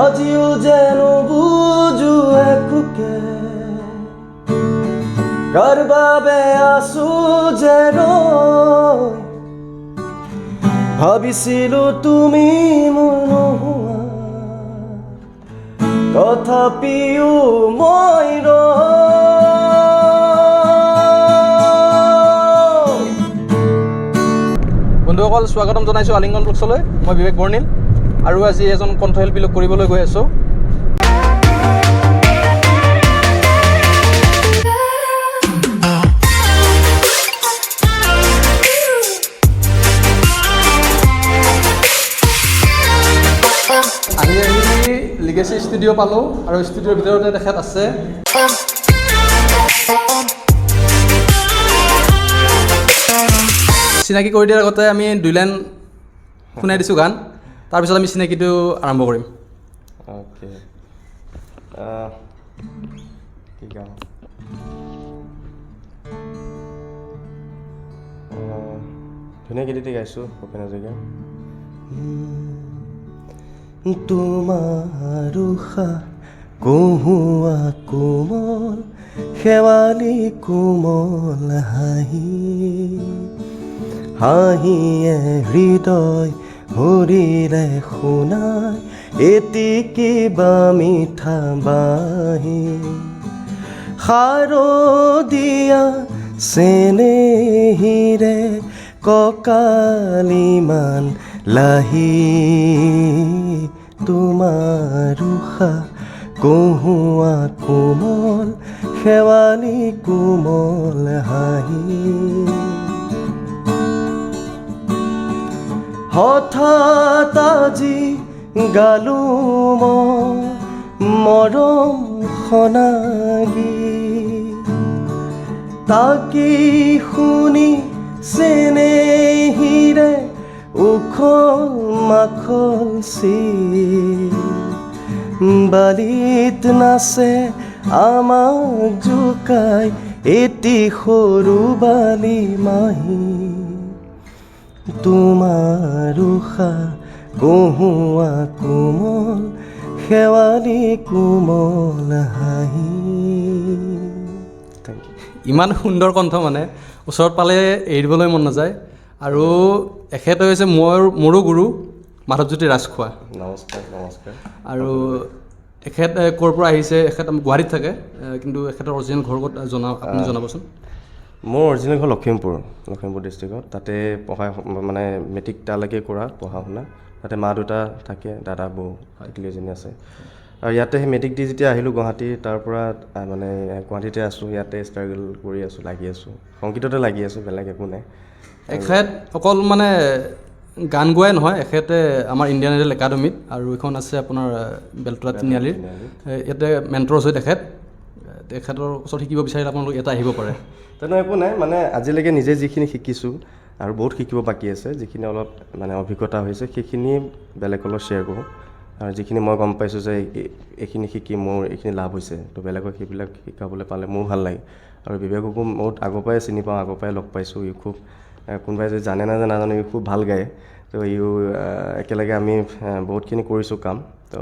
আজিও যেন বুজো একোকে, কাৰ বাবে আছো যে ৰৈ। ভাবিছিলো তুমি মোৰ নোহোৱা, তথাপিও মই ৰওঁ। বন্ধুসকল, স্বাগতম জনাইছোঁ আলিংগন ব্লগছলৈ। মই বিবেক বৰ্ণিল আৰু আজি এজন কণ্ঠশিল্পী লগ কৰিবলৈ গৈ আছোঁ। আহি আহি লিগেচি ষ্টুডিঅ' পালোঁ আৰু ষ্টুডিঅ'ৰ ভিতৰতে তেখেত আছে। চিনাকি কৰি দিয়াৰ আগতে আমি দুই লাইন শুনাই দিছোঁ গান, তাৰপিছত আমি চিনাকিটো আৰম্ভ কৰিম। অ'কে, কি গাওঁ? ধুনীয়া গীত এটি গাইছোঁ ভূপেন হাজৰিকাৰ। তোমাৰ উশাহ কহুৱা কোমল, শেৱালি কোমল হাঁহি, হাঁহিয়ে হৃদয় হৰিলে শুনাই এটি কিবা মিঠা বাঁহী। শাৰদীয়া চেনেহীৰে কঁকালিমান লাহি, তোমাৰ উশাহ কহুৱা কোমল, শেৱালি কোমল হাঁহি। হঠাৎ আজি গালো মই মৰম সনাগী, তাকি শুনি চেনেহীৰে উখল মাখল চিল। বালিত নাচে আমাক জোকাই এটি সৰু বালি মাহী। তোমাৰ উশাহ কহুৱা কোমল, শেৱালি কোমল হাঁহি। Thank U. ইমান সুন্দৰ কণ্ঠ, মানে ওচৰত পালে এৰি দিবলৈ মন নাযায়। আৰু এখেতে হৈছে মোৰো গুৰু মাধৱজ্যোতি ৰাজখোৱা। নমস্কাৰ, নমস্কাৰ। আৰু এখেত ক'ৰ পৰা আহিছে? এখেত গুৱাহাটীত থাকে, কিন্তু এখেতৰ অৰিজিনেল ঘৰ ক'ত আপুনি জনাবচোন। মোৰ অৰিজিনেল ঘৰ লখিমপুৰ, লখিমপুৰ ডিষ্ট্ৰিক্টত। তাতে পঢ়া, মানে মেট্ৰিক তালৈকে কৰা পঢ়া শুনা। তাতে মা দেউতা থাকে, দাদা বৌ টিকলি এজনী আছে। আৰু ইয়াতে সেই মেট্ৰিক দি যেতিয়া আহিলোঁ গুৱাহাটী, তাৰ পৰা মানে গুৱাহাটীতে আছোঁ, ইয়াতে ষ্ট্ৰাগল কৰি আছোঁ, লাগি আছোঁ, সংগীততে লাগি আছোঁ, বেলেগ একো নাই। এখেত অকল মানে গান গোৱাই নহয়, এখেতে আমাৰ ইণ্ডিয়ান আইডল একাডেমীত আৰু এইখন আছে আপোনাৰ বেলতলা তিনিআলিৰ, ইয়াতে মেণ্টৰছ হৈ তেখেতৰ ওচৰত শিকিব বিচাৰিলে আপোনালোক ইয়াতে আহিব পাৰে। তেনে একো নাই, মানে আজিলৈকে নিজে যিখিনি শিকিছোঁ আৰু বহুত শিকিব বাকী আছে, যিখিনি অলপ মানে অভিজ্ঞতা হৈছে সেইখিনি বেলেগৰ লগত শ্বেয়াৰ কৰোঁ। আৰু যিখিনি মই গম পাইছোঁ যে এইখিনি শিকি মোৰ এইখিনি লাভ হৈছে, তো বেলেগক সেইবিলাক শিকাবলৈ পালে মোৰো ভাল লাগে। আৰু বিবেককো বহুত আগৰ পৰাই চিনি পাওঁ, আগৰ পৰাই লগ পাইছোঁ। ই খুব কোনোবাই যদি জানে নাজানে নাজানো, ই খুব ভাল গায়। তো ইও একেলগে আমি বহুতখিনি কৰিছোঁ কাম। তো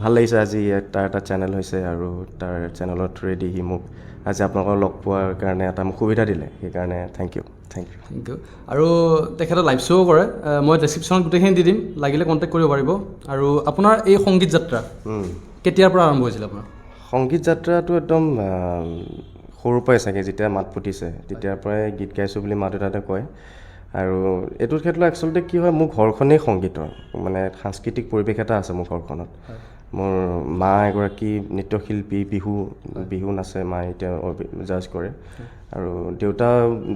ভাল লাগিছে আজি ইয়াত তাৰ এটা চেনেল হৈছে আৰু তাৰ চেনেলৰ থ্ৰুৱেদি সি মোক আজি আপোনালোকক লগ পোৱাৰ কাৰণে এটা মোক সুবিধা দিলে, সেইকাৰণে thank you, thank you. Thank you. আৰু তেখেতে লাইভ শ্ব'ও কৰে, মই ডেছক্ৰিপশ্যনত গোটেইখিনি দি দিম, লাগিলে কণ্টেক্ট কৰিব পাৰিব। আৰু আপোনাৰ এই সংগীত যাত্ৰা কেতিয়াৰ পৰা আৰম্ভ হৈছিল আপোনাৰ? সংগীত যাত্ৰাটো একদম সৰুৰ পৰাই চাগে, যেতিয়া মাত ফুটিছে তেতিয়াৰ পৰাই গীত গাইছোঁ বুলি মা দেউতাহঁতে কয়। আৰু এইটোৰ ক্ষেত্ৰত আচলতে কি হয়, মোৰ ঘৰখনেই সংগীতৰ, মানে সাংস্কৃতিক পৰিৱেশ এটা আছে মোৰ ঘৰখনত। মোৰ মা এগৰাকী নৃত্যশিল্পী, বিহু নাচে, মায়ে এতিয়া জাজ কৰে। আৰু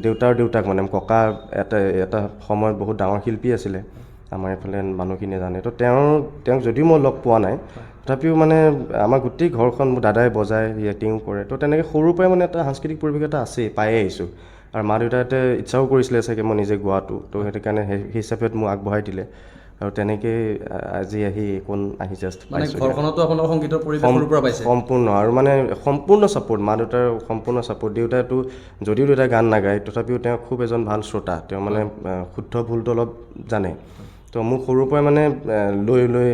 দেউতাৰ দেউতাক মানে ককা এটা সময়ত বহুত ডাঙৰ শিল্পী আছিলে, আমাৰ এইফালে মানুহখিনিয়ে জানে। তো তেওঁক যদিও মই লগ পোৱা নাই, তথাপিও মানে আমাৰ গোটেই ঘৰখন মোৰ দাদাই বজায়, সি এক্টিঙো কৰে। তো তেনেকৈ সৰুৰ পৰাই মানে এটা সাংস্কৃতিক পৰিৱেশ এটা আছেই, পায়ে আহিছোঁ। আৰু মা দেউতাহঁতে ইচ্ছাও কৰিছিলে চাগে মই নিজে গোৱাটো, তো সেইটো কাৰণে সেই হিচাপত মোক আগবঢ়াই দিলে। আৰু তেনেকেই আজি আহি কোন আহি জাষ্ট মানে পাইছোঁ। ঘৰখনতো আপোনালোকৰ সংগীতৰ পৰিৱেশ সৰুৰ পৰা পাইছে। সম্পূৰ্ণ, আৰু মানে সম্পূৰ্ণ ছাপোৰ্ট, মা দেউতাৰ সম্পূৰ্ণ ছাপোৰ্ট। দেউতাইতো যদিও দেউতাই গান নাগায়, তথাপিও তেওঁ খুব এজন ভাল শ্ৰোতা। তেওঁ মানে শুদ্ধ ভুলটো অলপ জানে। তো মোক সৰুৰ পৰাই মানে লৈ লৈ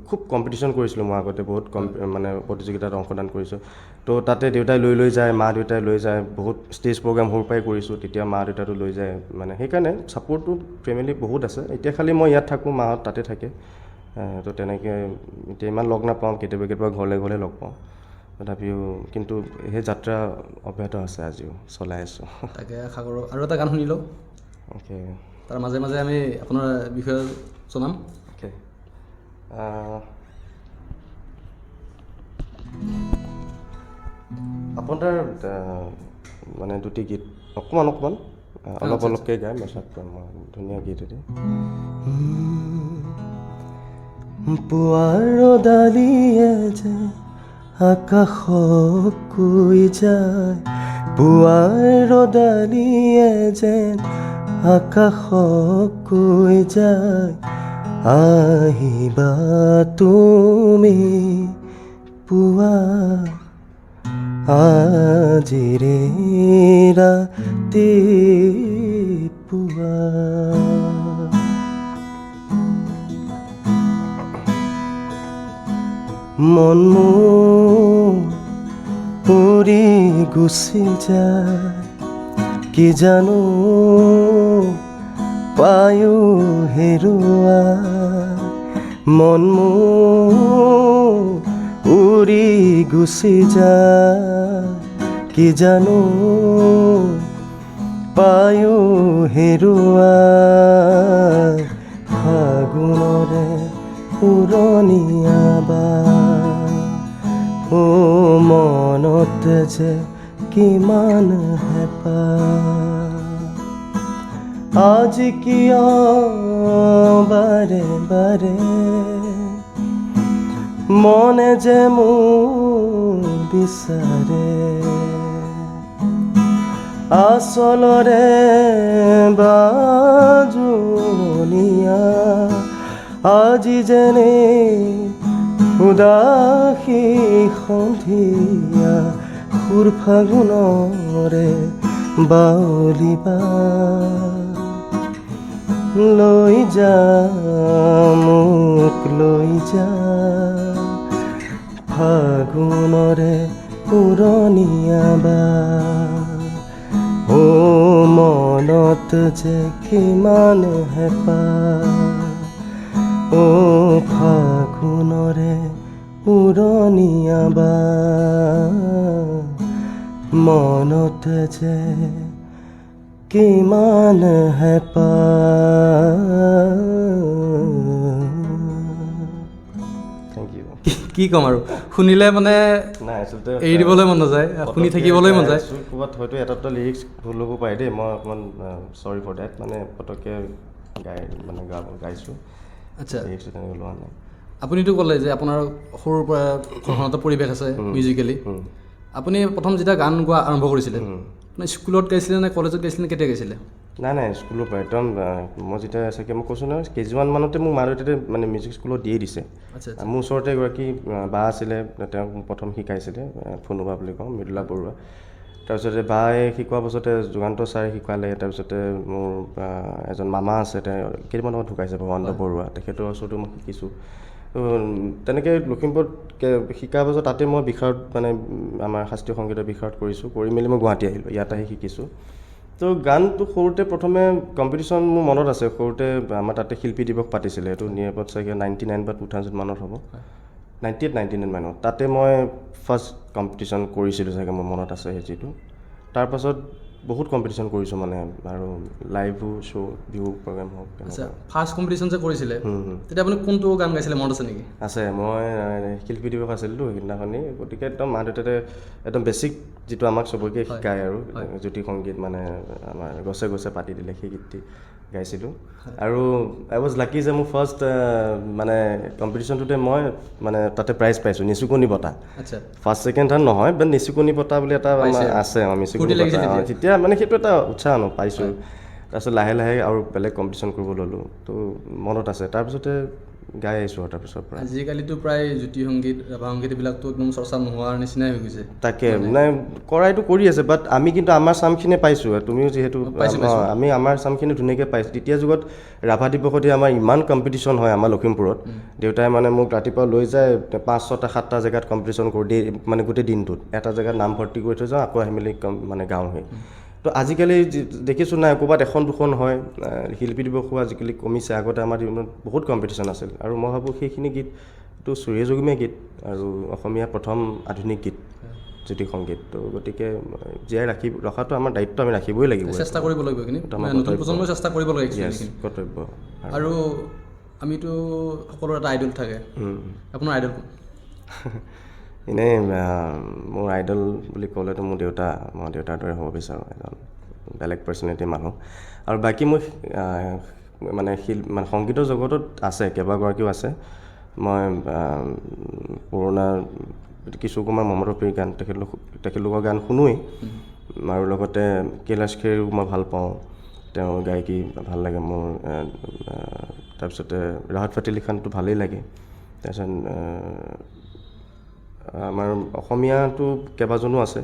খুব কম্পিটিশ্যন কৰিছিলোঁ মই আগতে, বহুত কম মানে প্ৰতিযোগিতাত অংশদান কৰিছোঁ। তো তাতে দেউতাই লৈ লৈ যায়, মা দেউতাই লৈ যায়, বহুত ষ্টেজ প্ৰগ্ৰাম সৰুৰ পৰাই কৰিছোঁ, তেতিয়া মা দেউতাটো লৈ যায়, মানে সেইকাৰণে ছাপৰ্টটো ফেমিলি বহুত আছে। এতিয়া খালি মই ইয়াত থাকোঁ, মাহঁত তাতে থাকে, তো তেনেকৈ এতিয়া ইমান লগ নাপাওঁ, কেতিয়াবা কেতিয়াবা ঘৰলৈ গ'লে লগ পাওঁ, তথাপিও কিন্তু সেই যাত্ৰা অব্যাহত আছে, আজিও চলাই আছোঁ। তাকে আশা কৰোঁ। আৰু এটা গান শুনি লওঁ, অ'কে, তাৰ মাজে মাজে আমি আপোনাৰ বিষয়ে জনাম। অ'কে, আপোনাৰ মানে দুটি গীত অকণমান অকণমান অলপ অলপকৈ গাই মেছাপ কৰিম মই, ধুনীয়া গীত এটি। পুৱাৰ ডালিয়ে যে আকাশক কৈ যায়, পুৱাৰ ডালিয়ে যেন আকাশক কৈ যায়, আহিবা তুমি পুৱা আজিৰে ৰাতিপুৱা। মন মোৰ উৰি গুচি যায়, কি জানো পায়ো হেৰুৱা, মন মোৰ উৰি গুচি যায়, কি জানো পায়ো হেৰুৱা, ফাগুনৰে উৰণীয়া বা, অ মনত যে কিমান হেঁপাহ, আজি কিয় বাৰে বাৰে মনে যে মোৰ বিচাৰে, আচলৰে বাজুনীয়া, আজি যেনে উদাসী সন্ধিয়া, সুৰ ফাগুনৰে বাউলিবা, লৈ যা মোক লৈ যা, ফাগুনৰে উৰণীয়া বা, অ মনত যে কিমান হেঁপাহ, অ ফাগুনৰে উৰণীয়া বা, মনত যে কিমান হেঁপাহ। Thank U. কি ক'ম আৰু, শুনিলে মানে নাই, আচলতে এৰি দিবলৈ মন নাযায়, শুনি থাকিবলৈ মন যায়। ক'ৰবাত হয়তো এটা দুটা লিৰিক্স ভুল হ'ব পাৰে দেই, মই অকণমান চৰি ফৰ ডেট, মানে পটককৈ গাই মানে গাইছোঁ। আচ্ছা, লিৰিক্সটো তেনেকৈ লোৱা নাই। আপুনিতো ক'লে যে আপোনাৰ সৰুৰ পৰা ঘৰখনতে পৰিৱেশ আছে মিউজিকেলি। আপুনি প্ৰথম যেতিয়া গান গোৱা আৰম্ভ কৰিছিলে, মানে স্কুলত গাইছিলে নে কলেজত গাইছিলে নে কেতিয়া গাইছিলে? নাই নাই, স্কুলৰ পৰা একদম। মই যেতিয়া চাগে মই কৈছোঁ নহয়, কেজি ওৱান মানতে মোক মা দেউতাই মানে মিউজিক স্কুলত দিয়ে দিছে। মোৰ ওচৰতে এগৰাকী বা আছিলে, তেওঁক মোক প্ৰথম শিকাইছিলে, ফুনুবা বুলি কওঁ, মৃদুলা বৰুৱা। তাৰপিছতে বায়ে শিকোৱাৰ পাছতে যুগান্ত ছাৰে শিকালে। তাৰপিছতে মোৰ এজন মামা আছে, তেওঁ কেইদিনমান আগত ঢুকাইছে, ভৱানন্দ বৰুৱা, তেখেতৰ ওচৰতো মই শিকিছোঁ। তো তেনেকৈ লখিমপুৰত শিকাৰ পাছত তাতে মই বিশাৰদ মানে আমাৰ শাস্ত্ৰীয় সংগীতৰ বিশাৰদ কৰিছোঁ, কৰি মেলি মই গুৱাহাটী আহিলোঁ, ইয়াত আহি শিকিছোঁ। তো গানটো সৰুতে প্ৰথমে কম্পিটিশ্যন মোৰ মনত আছে, সৰুতে আমাৰ তাতে শিল্পী দিৱস পাতিছিলে, এইটো নিয়াৰ এবাউট চাগে 99 বা 2000 মানত হ'ব, 98 99 মানত। তাতে মই ফাৰ্ষ্ট কম্পিটিশ্যন কৰিছিলোঁ চাগে, মোৰ মনত আছে সেই যিটো। তাৰপাছত বহুত কম্পিটিশ্যন কৰিছোঁ মানে, আৰু লাইভো শ্ব' বিহু প্ৰগ্ৰেম হওক। আচ্ছা, ফাৰ্ষ্ট কম্পিটিশ্যন যে কৰিছিলে তেতিয়া আপুনি কোনটো গান গাইছিলে মনত আছে নেকি? আছে, মই শিল্পী দিৱস আছিলতো সেইদিনাখনি, গতিকে একদম মা দেউতাতে একদম বেছিক যিটো আমাক চবকে শিকায় আৰু জ্যোতি সংগীত, মানে আমাৰ গছে গছে পাতি দিলে সেই গীতটি গাইছিলোঁ। আৰু আই ৱাজ লাকি যে মোৰ ফাৰ্ষ্ট মানে কম্পিটিশ্যনটোতে মই মানে তাতে প্ৰাইজ পাইছোঁ, নিচুকনি বঁটা। ফাৰ্ষ্ট ছেকেণ্ড থাৰ্ড নহয়, বাট নিচুকনি বঁটা বুলি এটা আমাৰ আছে, নিচুকনি বঁটা। তেতিয়া মানে সেইটো এটা উৎসাহ ন পাইছোঁ। তাৰপিছত লাহে লাহে আৰু বেলেগ কম্পিটিশ্যন কৰিব ল'লোঁ, তো মনত আছে। তাৰপিছতে গাই আহিছোঁ আৰু তাৰপিছৰ পৰা। আজিকালিতো প্ৰায় জ্যোতি সংগীত, ৰাভা সংগীত এইবিলাকতো একদম চৰ্চা নোহোৱাৰ নিচিনাই হৈ গৈছে। তাকে, নাই কৰাইতো কৰি আছে, বাট আমি কিন্তু আমাৰ চামখিনিয়ে পাইছোঁ। তুমিও যিহেতু, আমি আমাৰ চামখিনি ধুনীয়াকৈ পাইছোঁ। তেতিয়া যুগত ৰাভা দিৱসতে আমাৰ ইমান কম্পিটিশ্যন হয় আমাৰ লখিমপুৰত। দেউতাই মানে মোক ৰাতিপুৱা লৈ যায়, 5, 6টা 7টা জেগাত কম্পিটিশ্যন কৰোঁ দেই, মানে গোটেই দিনটোত এটা জেগাত নাম ভৰ্তি কৰি থৈ যাওঁ, আকৌ আহি মেলি মানে গাওঁহি। তো আজিকালি দেখিছোঁ নাই ক'ৰবাত এখন দুখন হয়। শিল্পী দিৱসো আজিকালি কমিছে। আগতে আমাৰ দিনত বহুত কম্পিটিশ্যন আছিল। আৰু মই ভাবোঁ সেইখিনি গীতটো সুৰীয়া যুগমীয়া গীত আৰু অসমীয়া প্ৰথম আধুনিক গীত জ্যোতি সংগীত। তো গতিকে জীয়াই ৰখাটো আমাৰ দায়িত্ব, আমি ৰাখিবই লাগিব, চেষ্টা কৰিব লাগিব এইখিনি, নতুন প্ৰজন্মই চেষ্টা কৰিব লাগিব, কৰ্তব্য। আৰু আমিতো সকলোৰে এটা আইডল থাকে, আপোনাৰ আইডল কোন? এনেই মোৰ আইডল বুলি ক'লেতো মোৰ দেউতা, মই দেউতাৰ দৰে হ'ব বিচাৰোঁ, এজন বেলেগ পাৰ্চনেলিটি মানুহ। আৰু বাকী মোৰ মানে মানে সংগীতৰ জগতত আছে কেইবাগৰাকীও আছে। মই পুৰণা কিশোৰ কুমাৰ, মহম্মদ ৰফিৰ গান, তেখেতলোকৰ গান শুনোৱেই। আৰু লগতে কৈলাশ খেৰো মই ভাল পাওঁ, তেওঁৰ গায়কী ভাল লাগে মোৰ। তাৰপিছতে ৰাহাত ফাতে আলি খানটো ভালেই লাগে। তাৰপিছত আমাৰ অসমীয়াটো কেইবাজনো আছে।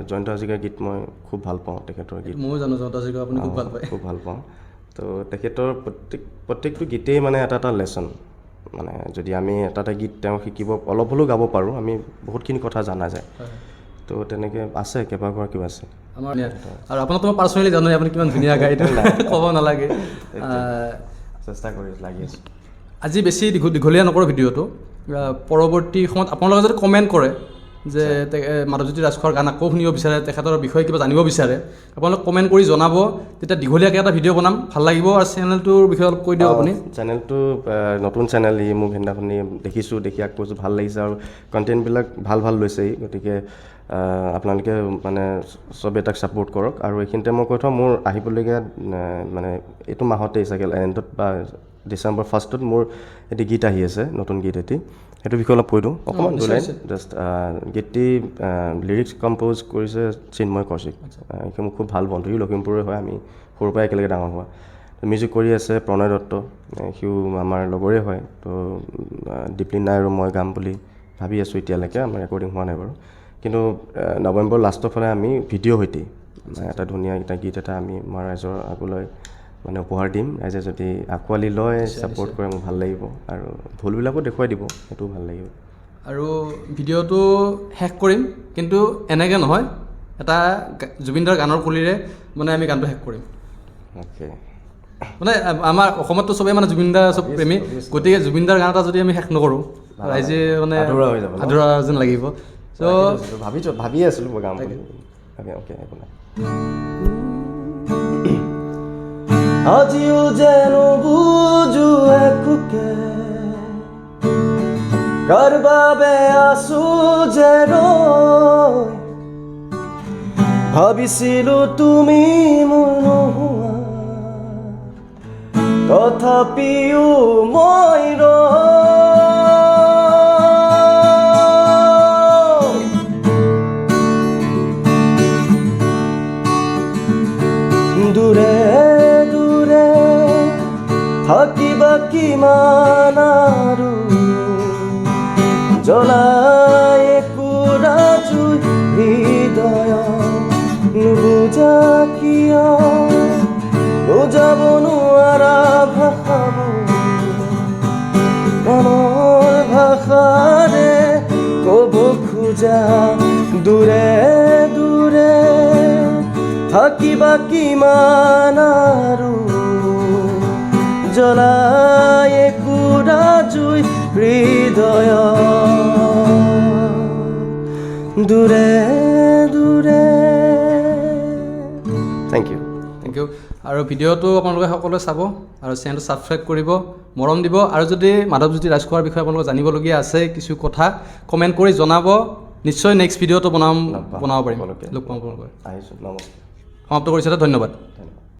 জয়ন্ত হাজৰিকাৰ গীত মই খুব ভাল পাওঁ, তেখেতৰ গীত। ময়ো জানো জয়ন্ত হাজৰিকা আপুনি খুব ভাল পায়। খুব ভাল পাওঁ। তো তেখেতৰ প্ৰত্যেকটো গীতেই মানে এটা এটা লেচন, মানে যদি আমি এটা এটা গীত তেওঁ শিকিব অলপ হ'লেও গাব পাৰোঁ, আমি বহুতখিনি কথা জনা যায়। তো তেনেকৈ আছে, কেইবাগৰাকীও আছে আমাৰ। আৰু আপোনাকতো মই পাৰ্চনেলি জানোৱে আপুনি কিমান ধুনীয়া গায়, এইটো ক'ব নালাগে। চেষ্টা কৰি লাগি আছোঁ। আজি বেছি দীঘলীয়া নকৰোঁ ভিডিঅ'টো। পৰৱৰ্তী সময়ত আপোনালোকে যদি কমেণ্ট কৰে যে মাধৱজ্যোতি ৰাজখোৱাৰ গান আকৌ শুনিব বিচাৰে, তেখেতৰ বিষয়ে কিবা জানিব বিচাৰে, আপোনালোকে কমেণ্ট কৰি জনাব, তেতিয়া দীঘলীয়াকৈ এটা ভিডিঅ' বনাম, ভাল লাগিব। আৰু চেনেলটোৰ বিষয়ে অলপ কৈ দিয়ক আপুনি। চেনেলটো নতুন চেনেল, ই মোক সেইদিনাখনি দেখিছোঁ, দেখি আকৌ কৈছোঁ ভাল লাগিছে আৰু কণ্টেণ্টবিলাক ভাল ভাল লৈছে ই। গতিকে আপোনালোকে মানে চবেই তাক ছাপোৰ্ট কৰক। আৰু এইখিনিতে মই কৈ থওঁ, মোৰ আহিবলগীয়া মানে এইটো মাহতেই চাগে এণ্ডত বা ডিচেম্বৰ ফাৰ্ষ্টত মোৰ এটি গীত আহি আছে, নতুন গীত এটি। সেইটো বিষয়ে অলপ কৈ দিওঁ অকণমান, দুই লাইন জাষ্ট। গীতটি লিৰিক্স কম্প'জ কৰিছে চিন্ময় কৌশিক, সি মোৰ খুব ভাল বন্ধু, সি লখিমপুৰৰে হয়, আমি সৰুৰ পৰাই একেলগে ডাঙৰ হোৱা। মিউজিক কৰি আছে প্ৰণয় দত্ত, সিও আমাৰ লগৰে হয়। তো দীপলিনা আৰু মই গাম বুলি ভাবি আছোঁ এতিয়ালৈকে, আমাৰ ৰেকৰ্ডিং হোৱা নাই বাৰু। কিন্তু নৱেম্বৰ লাষ্টৰ ফালে আমি ভিডিঅ' সৈতে এটা ধুনীয়া এটা গীত এটা আমি আমাৰ ৰাইজৰ আগলৈ মানে উপহাৰ দিম। ৰাইজে যদি আঁকোৱালি লয়, ছাপোৰ্ট কৰে, মোৰ ভাল লাগিব। আৰু ভুলবিলাকো দেখুৱাই দিব, সেইটোও ভাল লাগিব। আৰু ভিডিঅ'টো শেষ কৰিম, কিন্তু এনেকৈ নহয়, এটা জুবিনদাৰ গানৰ কলিৰে মানে আমি গানটো শেষ কৰিম। অ'কে। মানে আমাৰ অসমততো চবেই মানে জুবিনদাৰ চব প্ৰেমী, গতিকে জুবিনদাৰ গান এটা যদি আমি শেষ নকৰোঁ, ৰাইজে মানে আধৰুৱা হৈ যাব, আধৰুৱা যেন লাগিব। চ' ভাবি আছিলোঁ মই গাম বুলি। অ'কে, একো নাই। আজিও যেন বুজো একোকে, কাৰ বাবে আছো যে ৰৈ, ভাবিছিলো তুমি মোৰ নোহোৱা, তথাপিও মই ৰওঁ। দূৰে দূৰে থাকিবা কিমান আৰু, জ্বলাই একুৰা জুই হৃদয়, নুবুজা কিয় বুজাব নোৱাৰা ভাষাবোৰ, মনৰ ভাষাৰে ক'ব খোজা। দূৰে দূৰে থাকিবা কিমান আৰু, জ্বলাই একুৰা জুই হৃদয়, দূৰে দূৰে। Thank you. Thank you. আৰু ভিডিঅ'টো আপোনালোকে সকলোৱে চাব আৰু চেনেলটো ছাবস্ক্ৰাইব কৰিব, মৰম দিব। আৰু যদি মাধৱজ্যোতি ৰাজখোৱাৰ বিষয়ে আপোনালোকে জানিবলগীয়া আছে কিছু কথা, কমেণ্ট কৰি জনাব। নিশ্চয় নেক্সট ভিডিঅ'টো বনাব পাৰিম, লগ পাম আপোনালোকে। আহিছোঁ, নমস্কাৰ। সমাপ্ত কৰিছোঁ, ধন্যবাদ। ধন্যবাদ।